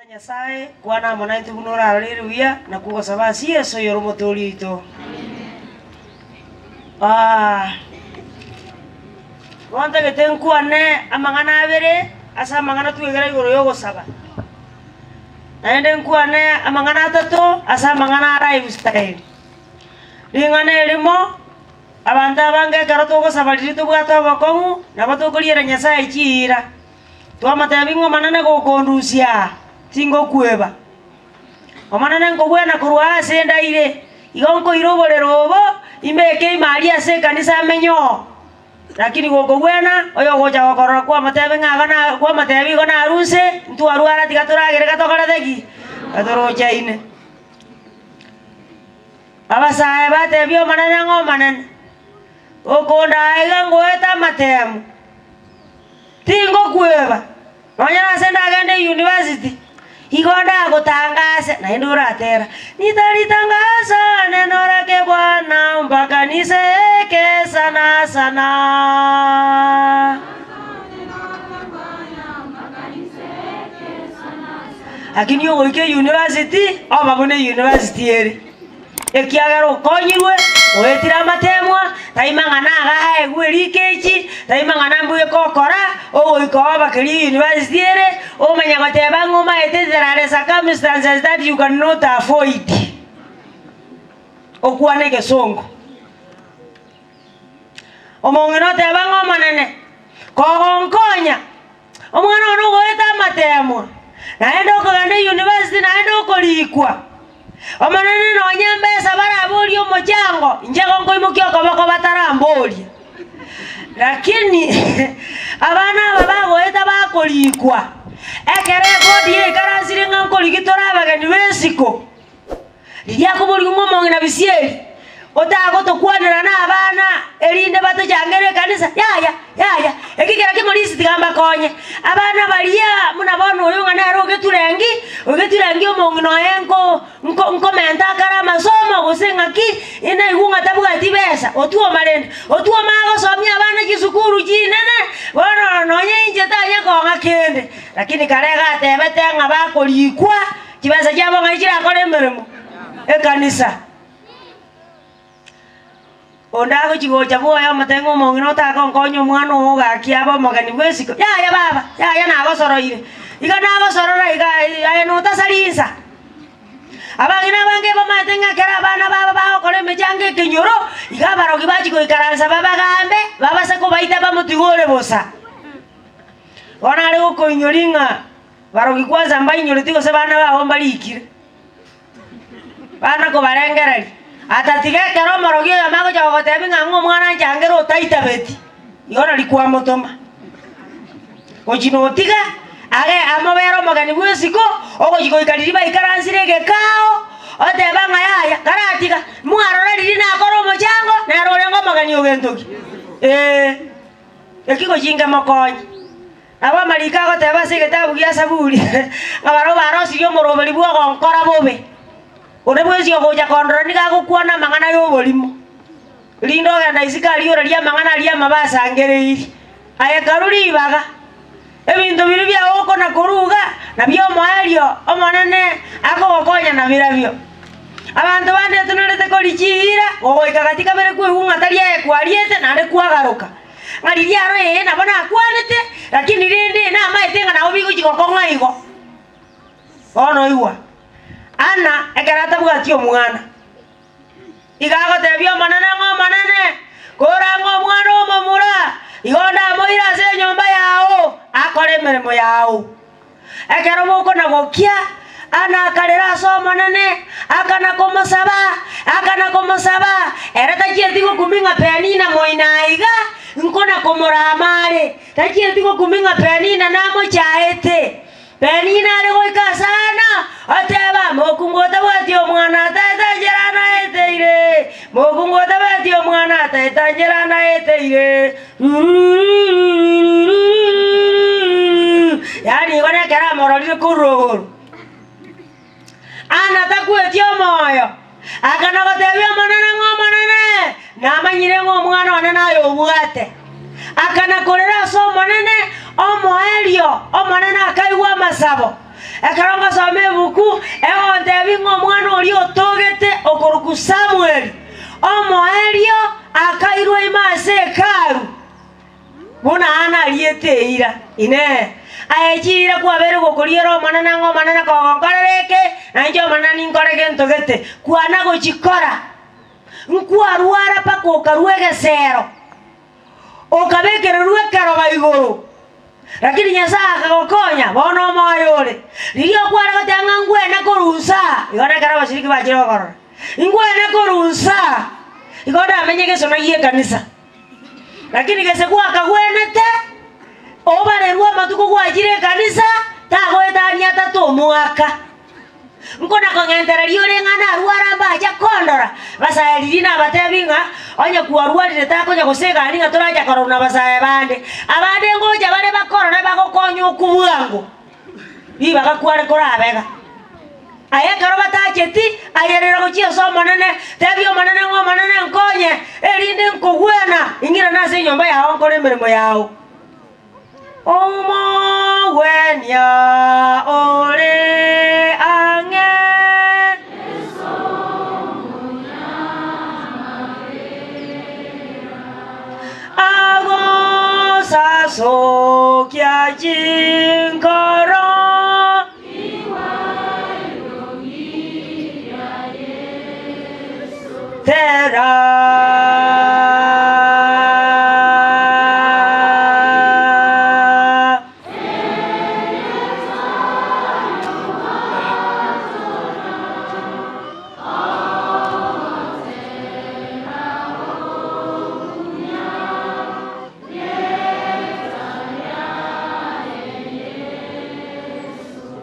Tata Nyasae, kwana amo naintwe buna orarore ere buya, na kogosaba ase Yeso oyore Omotooria oito. Ah, bono ntagete nkwane amang'ana abere ase amang'ana twegera igoro y'ogosaba. Naende nkwane amang'ana atato ase amang'ana a lifestyle. Ring'ana erimo, abanto abange ekero togosaba riria tobwate obokong'u, nabo tokoriera Nyasaye chiira. Twamotebia ng'a Omonene gokondusia aa, tingokweba. Omonene nkobwena korwa aa ase ndaire, igo nkoira oborere obo, imbeke ime aria ase ekanisa amenye oo. Lakini gokobwena, oyogocha gokorora kwamotebia ng'a igo na kwamotebia igo narue nse, ntwarwara tiga toragere gatokorete ki? Gatorochaine. Abasae batebia Omonene ng'a Omonene, okondaa iga ngoete amatemo. Tingokweba, nonya nase ndagende university, igo ndagotangase, naende oratera, Nitalitangaza neno lake Bwana mpaka nizeeke sana sana. Lakini ogoika euniversity, oba buna euniversity ere. Ekiagera okonyirwe, oetire amateemwa, tai mang'ana iga aegwe eriko echi, tai mang'ana mbuya gokora, ogoika oba keria university ere, omanye goteba ng'a omaete there are circumstances that you cannot avoid. Okwane egesongo. Omong'ina oteba ng'a Omonene, kogonkonya, omwana one ogoeta amateemwa, naende okogenda university naende okorikwa. Omonene nonya mbesa baraborie omochango, inche igo nkoimokia okoboko bataramboria. Lakini abana aba bagoeta bakorikwa, ekero ebodi yaikaransire ng'a nkorigi tore abageni b'esiko, Riria akoborigwa ng'a omong'ina Bisieri, otagotokwanera na abana, erinde batochangere ekanisa, yaya, yaya, eki kera kemorisi tiga mbakonye. Abana baria buna bono oyo ng'a nere ogeturengi, ogeturengi omong'ina oye nko nko nkomenta akare amasomo gose ng'aki, naigwe ng'a tabwati besa, otwoma rende, otwoma agosomia abana chisukuru chinene, bono nonye inche tanya kong'a kende. Lakini kare iga atebete ng'a bakorikwa. Chibesa chiabo ng'ai chirakore emeremo? Ekanisa. Onde agochi gocha bwoye omotebi ng'a omong'ina otagonkonya omwana oo gaki abe omogeni bw'esiko, yaya baba, yaya nagosoroire, iga nagosorora iga aye notasari insa. Abang'ina abange bamaete ng'a ekero abana babo bagokora emechango ekenyoro, iga abarogi bachia goikaransa babagambe, babase kobaita bamotige ore bosa. Bono are gokoinyoria ng'a. Barogi kwanza mbainyoreti gose bana babo mbarikire, bana kobarengereria. Atatiga ekero omorogi oyomo agocha gogotebia ng'a ng'a omwana anchangere otaitabeti, igo nari kwamotoma. Gochi notiga, age amobere omogeni bw'esiko, ogochi goika riria baikaransire egekao, oteba ng'a yaya, karatiga, mwarora riria nakora omochango, nere orenge omogeni ogento ki? Eeh, eki gochi nkemokonye. Nabo amariko agoteba ase egetabu gia Saburi, ng'a barabwo barosirie omoroberi bw'ogonkora bobe. Onde bwensi ogocha kondora nigo agokwana amang'ana y'oborimo. Rinde ogenda isiko aria orarie amang'ana aria amabe asangereirie. Aye karue ribaga, ebinto biria biao okona korwa iga, nabio omoerio Omonene akogokonya nabirabio. Abanto bande etunerete koria chiira, gogoika gati kabere kwaigwa ng'a tari aye kwariete, naende kwagaruka. Ng'a riria aro ee nabo nakwanete, lakini rende namaete ng'a nabo bigochia gokong'a igo. Bono oigwa, Anna ekero atabwati omwana, iga agotebia Omonene ng'a Omonene, korang'e omwana omomura, igo ndamoire ase enyomba yao, akore emeremo yao. Ekero bokona gokia, Ana akarera ase Omonene, akana komosaba, akana komosaba, ere tachieti gokumia ng'a Penina moino aiga, nkona komorama are, tachieti gokumia ng'a Penina namochaete. Penina are goika ase Ana, oteba, Mokungu otabwati omwana ataete enchera anaeteire, mokungu otabwati omwana ataete enchera anaeteire. Yaani igo nekero amororire korwa rogoro. Ana takweti omoyo, akana gotebia Omonene ng'a Omonene, namanyire ng'a omwana one naye obwate. Akana korera ase Omonene, omoerio Omonene akaigwa amasabo. Ekero ngosoma ebuku, egontebia ng'a omwana oria otogete okorokwa Samueli, omoerio akairwa ime ase Hekalu, buna Ana ariete eira. Inee! Aye chiira kwabeire gokoriera Omonene ng'a Omonene kogonkorera eke, na inche Omonene ninkore gento gete? Kwana gochikora. Nkwarwara mpaka okarua egesero, okabekererwa ekeroba igoro, lakini Nyasae akagokonya, bono omoyo ore. Riria okware goteba ng'a ngwene korwa nsa, igo nekero abashiriki bachire gokorora, ngwene korwa nsa, igo ndamenye gesona gi'ekanisa. Lakini gese gwakagwenete, obarerwe amatuko gwachire ekanisa, tagoetania atato omwaka. Nkona kong'entereria ore ng'a narware mbacha kondora, basae riria nabatebi ng'a onye kwarwarire takonya gose egari ng'a toracha kororwa nabasae bande. Abande ngocha bare bakorore bagokonya okwo bwango, ribaga kware korabega. Aye ekero batacheti, ayerera gochia ase Omonene, tebia Omonene ng'a Omonene nkonye, erinde nkogwena, ing'irane ase enyomba yao nkore emeremo yao. Omogwenia ore ang'e. Agosasokia chinkoro. Tera.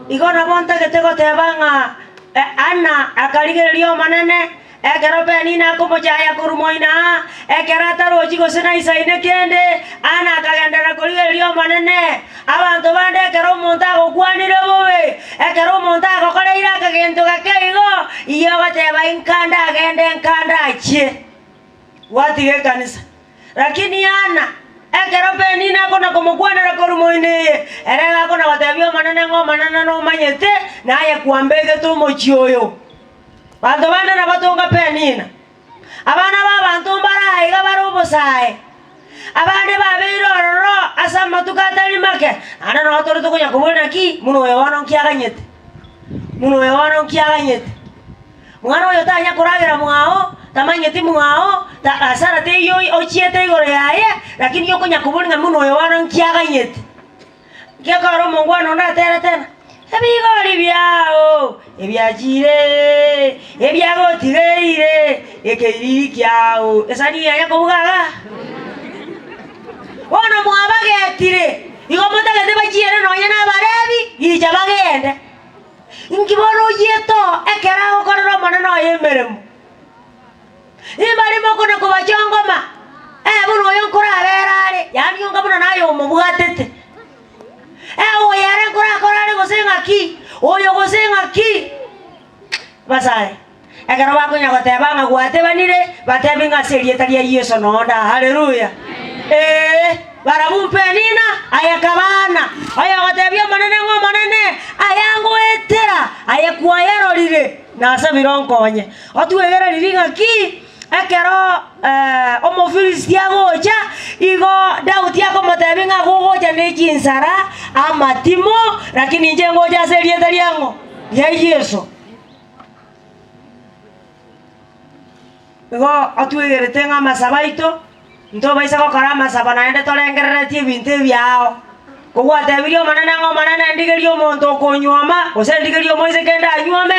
Igo nabo ntagete goteba ng'a Anna akarigereria Omonene, ekero Penina akomochaya korwa moino aa, ekero atarochi gose naisaine kende, Anna akagenderera korigereria Omonene. Abanto bande ekero omonto agokwanire bobe, ekero omonto agokoreire akagento gake igo, igo ogoteba inka ndagende nka ndachie. Gwatiga ekanisa. Lakini Ana, ekero Penina akona komokwanera korwa moino eye, ere iga akona gotebia Omonene ng'a Omonene nomanyete, naye kwambegete omochie oyo. Banto bande nabatonga Penina. Abana b'abanto mbare aiga bare obosae, abande babeire ororo ase amatuko atari make, naende noo tore tokonya koboria naki, buna oyo bono nki aganyete? Buna oyo bono nki aganyete? Mwana oyo tanya koragera mwao, tamanyeti mwao, ta hasara teiyo ochiete igoro yaye, lakini okonya koboria ng'a buna oyo bono nki aganyete. Gekogera omongwana onde aterete ng'a, ebigori biao ebiachire, ebiagotigeire, ekeiriri kiao, esani yanya kobuga igaa. Bono mwabagetire, igo motagete bachiere nonya na abarebi, gicha bagende. Inki bono oyiete oo ekero agokorera omonene oye emeremo? Nimbarimo okona kobachongoma, ee, buna oyo nkorabere are, yaani onga buna naye omobwatete. Ee, oyo ere nkorakore are gose ng'aki, oyo gose ng'aki. Basae, ekero bakonya goteba ng'a gwatebanire, batebi ng'a ase erieta ria Yeso nonde aa. Haleluya! Ee, barabwo mpenina, aye kabana, oyogotebia Omonene ng'a Omonene, aya ngoetera, aye kwayarorire, nasabire onkonye. Otwegere riria ng'aki, ekero Omofilisti agocha, igo Daudi akomotebia ng'a gogocha ne chinsara, amatimo, lakini inche ngocha ase erieta riang'o? Ria Yeso. Igo otwegerete ng'a amasabo aito, ntobaisa gokora amasabo naende torengereretie ebinto ebiao. Kogwatebirie Omonene ng'a Omonene ndigerie omonto okonyuoma, gose ndigerie omoiseke ndanyuome,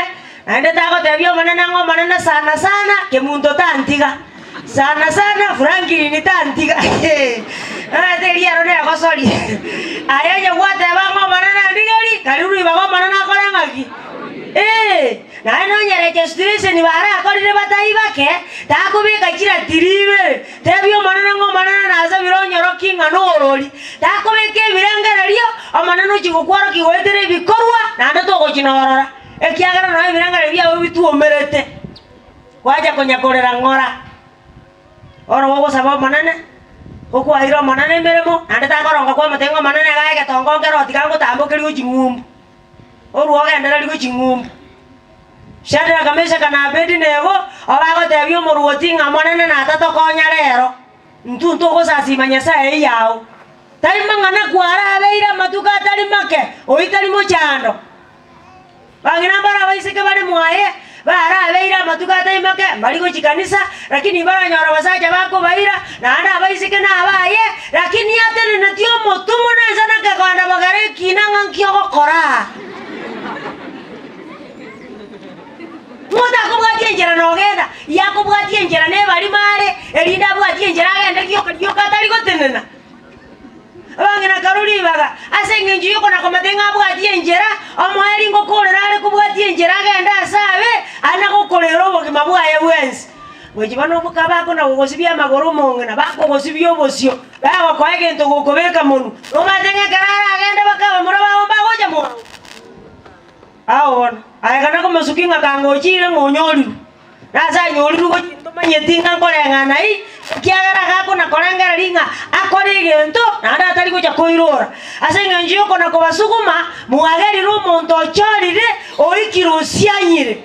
naende tagotebia Omonene ng'a Omonene sana sana kemunto tantiga, sana sana Franklin tantiga omanyete eria ero negosoria. Aye onye gwateba ng'a Omonene ndigerie, karibu ribaga Omonene akore ng'aki? Ee. Naende onye registration barakorire batai bake, takobeka chiratiri ibere, tebia Omonene ng'a Omonene nasabire onyorokie ng'a norori. Takobeka ebirengererio, Omonene ochia gokworokia goetera ebikorwa, naende togochia norora, ekiagera nonya ebirengererio biago bitwomerete, gwacha konya korera ng'ora. Bono gogosaba Omonene, gokwaeire Omonene emeremo, naende takoronga kwamotebia ng'a Omonene iga egetongo nkero tiga ngotambokerie gochia ng'umbu. Orwa ogendereri gochia ng'umbu. Shadraka, Meshaka na Abedi-Nego obagotebia omorwoti ng'a Omonene natatokonya rero, intwe ntogosasima Nyasae eyao. Tari mang'ana kwarabeire amatuko atari make, oyio tari mochando. Bang'ina mbare abaiseke bare mwaye, barabeire amatuko atari make, mbari gochia kanisa, lakini mbaranyora abasacha bakobaira, naende abaiseke nabaye, lakini atenenetie omotumo na ense na kegoenda bogere ekina ng'a nki ogokora aa. Ng'o otakobwatia enchera nogenda? Yakobwatia enchera nebarimo are, erinde abwatie enchera agende rioka rioka atari gotenena. Abang'ina karue ribaga, ase engencho y'okona-komata ng'a abwatie enchera, omoerio ngokoorera are kobwatia enchera agende ase abe, ana gokorera obogima bwaye bwensi. Gochia bono oboka bakona gogosibia amagoro omong'ina, bakogosibia obosio, bagokoa egento gokobeka monwe, nomanyete ng'a ekero aragende baka abamura bao mbagocha mwao. Ao bono, aye kana komosukia ng'a kangochiire ng'a onyorirwe, na ase anyorirwe gochia ntomanyeti ng'a nkoreng'ana ai, ekiagera agakona korengereria ng'a akore egento naende atari gocha koirora. Ase eng'encho y'okona kobasuguma, mwagerire omonto ochorire, oikire osianyire.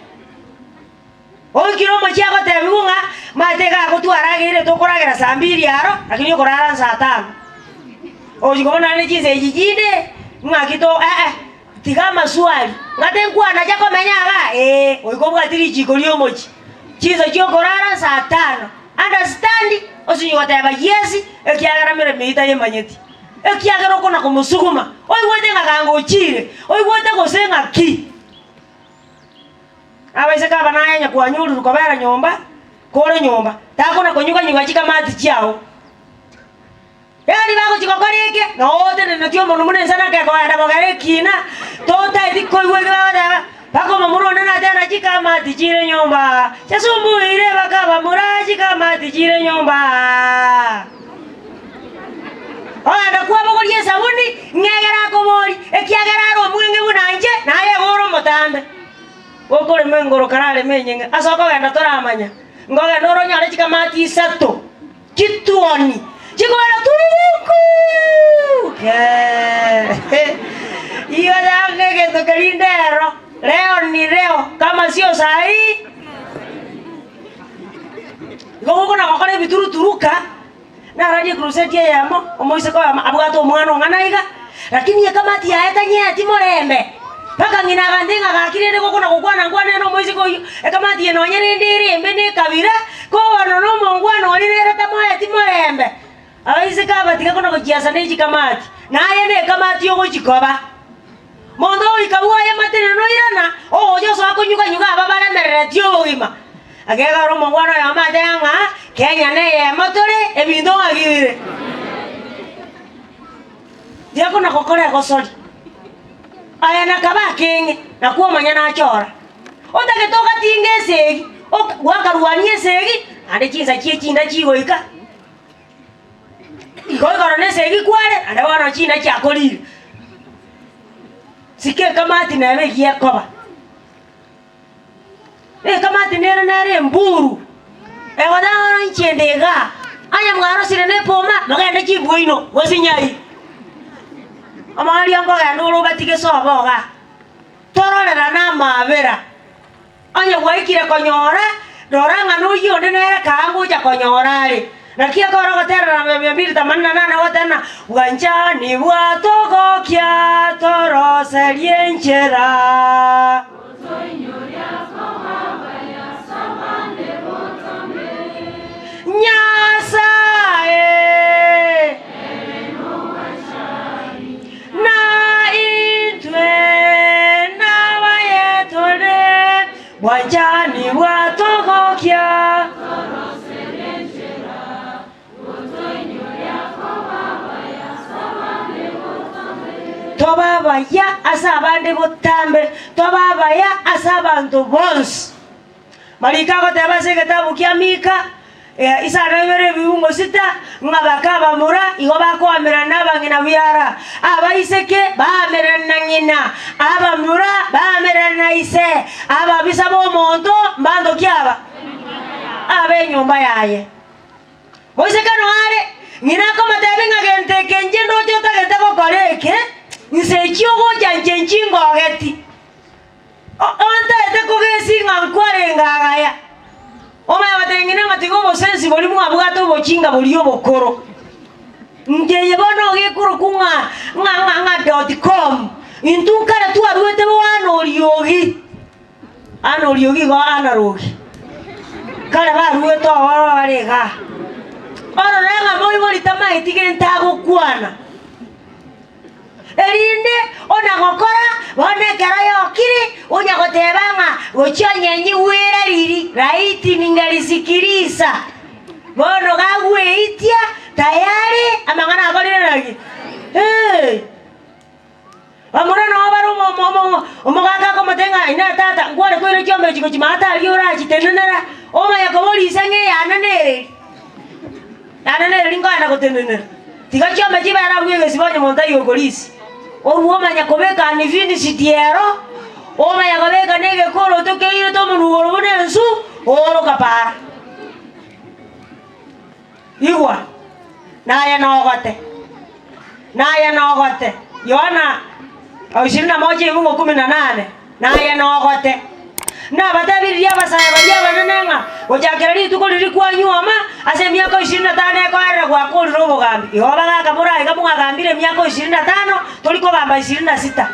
Oikire omochie agotebigwa ng'a maete iga agotwarageire tokoragera saa mbiri aro, lakini okorara nsaa tano. Ochia kobua naende chinsa echi chinde, ng'aki to eh eh, tiga amaswali, ng'a tinkwana komenya igaa ee, goika obwati richiko ria omochie. Chinsa chia okorara nsaa tano, understand? Osinye goteba yes, ekiagera meremo eyio tayemanyeti. Ekiagera okona komosuguma, oigwete ng'a kangochire, oigwete gose ng'aki. Abaiseke aba naye onye kwanyorirwe kobera nyomba, kore nyomba, takona konyuga-nyuga chikamati chiao. Yaani bagochia gokora eke, noo otenenetie omonwa buna ensanako ekoenda bogere ekina, totaeti koigwa eki bagoteba, mpaka omomura onde nateba na chikamati chire nyomba, chiasumbuire bakabamura chikamati chire nyomba. Ogenda kwabogoria esabuni, ng'egere akoborie, ekiagera are omweng'e buna inche, naye igo ore omotambe. Gokorema engoro karareme enyeng'e, ase okogenda toramanya, ngogenda oronyore chikamati isato, chituoni, chikobera tururuku kee igo yanga egento keria ndero, leo ni leo kama sio saii. Igo gokona gokora ebituruturu-ka. Nararie ekruseti eyemo, omoiseke oyomo abwate omwana ong'ana iga, lakini ekamati yaye tanyeti morembe. Mpaka ng'ina agantebia ng'a gaki rende gokona gokwana nkwane na omoiseke oyio, ekamati eye nonye rende ere embe na ekabira, ko bono na omongwana oria nere tamoeti morembe. Abaiseke aba tiga kona gochiasa ne chikamati, naye na ekamati ogochikoba. Monto ogoika bwoye mateneno noirana, ogocha osoa konyuga-nyuga aba baremereretie obogima. Akegora omongwana oyomo ateba ng'a Kenya neyemo tore, ebinto ng'aki bire. Tiakona gokora egosori. Aya nakaba akeng'e, nakwo omonyene achora. Otagete ogatinga esegi, ok gwakarwania esegi, naende chinsa chie chinda chigoika. Igo igoro nesegi kware, naende bono chinda chiakorire. Sika ekamati nebe egiya ekoba. Ekamati nere nere emburu, egoteba ng'a inche inde igaa, onye mwarosire na epoma, mogende chimbuino gose nyai. Omoerio nkogenda ore obatige sobo igaa, tororerane amaabera. Onye gwaikire konyora, rora ng'a noyio onde nere kaa ngocha konyora are. Naki ekero ogoterera na mia mbili themanini na nane ogoteba ng'a, Bwanchani bwatogokia toroserie enchera. Nyasae. Na intwe nabaye tore, bwanchani bwatogokia. Tobe abaya ase abande botambe, tobe abaya ase abanto bonsi. Mariko agoteba ase egetabu kia Mika, isano ibere ebiungo sita, ng'a bakabamura igo bakoamerana nabang'ina biara, abaiseke baamerana na ng'ina, abamura baamerana na ise, ababisa b'omonto mbanto ki aba? Ab'enyomba yaye. Moiseke noare, ng'ina akomotebia ng'a gento eke inche ndoche otagete gokora eke, inse echi ogocha inche nchingogeti. ng'a nkwarenge agaya. Omanye gotebia ng'ina ng'a tiga obosensi boria mwabwate obochinga boria obokoro. Inche eye bono ogekorokwa ng'a ng'a ng'a ng'a dot com. Intwe nkare twaruete bo ana oriogi, ana oriogi igo analogi. Kare baruete ororo bare igaa. Orore ng'a moibori tamaeti gento agokwana. Erinde ona-gokora bono ekero yokire, onya goteba ng'a gochia onyenyigwera riri, laiti ningarisikirisa. Bono gagweitia tayari amang'ana akorire naki? Ee. Bamura noo bare omo- omo- omo- omogaka akomotebia ng'a inee tata, nkware koira chiombe echi gochia maate aria orachitenenera, omanye koborisia ng'a eyane nereri. Naende nereri nkoenda gotenenera. Tiga chiombe chibere abwo egesibo onye monto taiyo okorisia. Orue omanye kobeka anifinished ero, omanye kobeka na egekoroto keirete omonwa igoro buna ensu, ooroka para. Igwa, naye nogote, naye nogote, Yohana ishirini na moja efungu kumi na nane, naye nogote. Nabatebirie abasae baria abanene ng'a gochakera rituko riria kwanyuoma, ase emiaka ishirini na tano ekoerera gwakorire obogambi. Igo bagakamora aiga mwagambire emiaka ishirini na tano, tori kogamba ishirini na sita.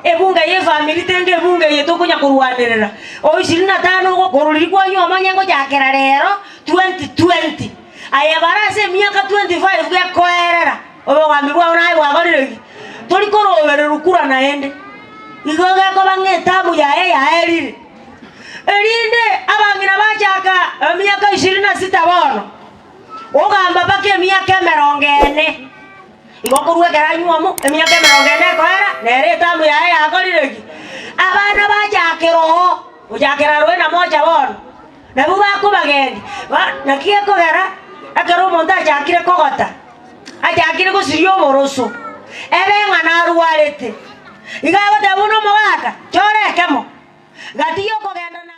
Ebunge y'efamiri tenge ebunge eye tokonya korwanerera. O ishirini na tano ogokorwa riria kwanyuoma onye ngochakera rero 2020. Aye bare ase emiaka 25 gekoerera, obogambi bwao naye bwakorire ki? Tori korobererwa kura naende. Igo gekoba ng'a etamu yaye yaerire. Erinde abang'ina bachaka emiaka ishirini na sita bono, ogamba mpaka emiaka emerongo ene. Igo korwa ekero anywa emiaka emerongo ene ekoera, nere etamu yaye yakorire ki? Abana bachakera oo, gochakera aroe na mocha bono, nabwo bakobagendia. Ba naki gekogera, ekero omonto achakire kogota, achakire gosiria oboroso, ebe ng'a narwarete, iga agoteba buna omogaka, chora ekemo, gati yokogenda na.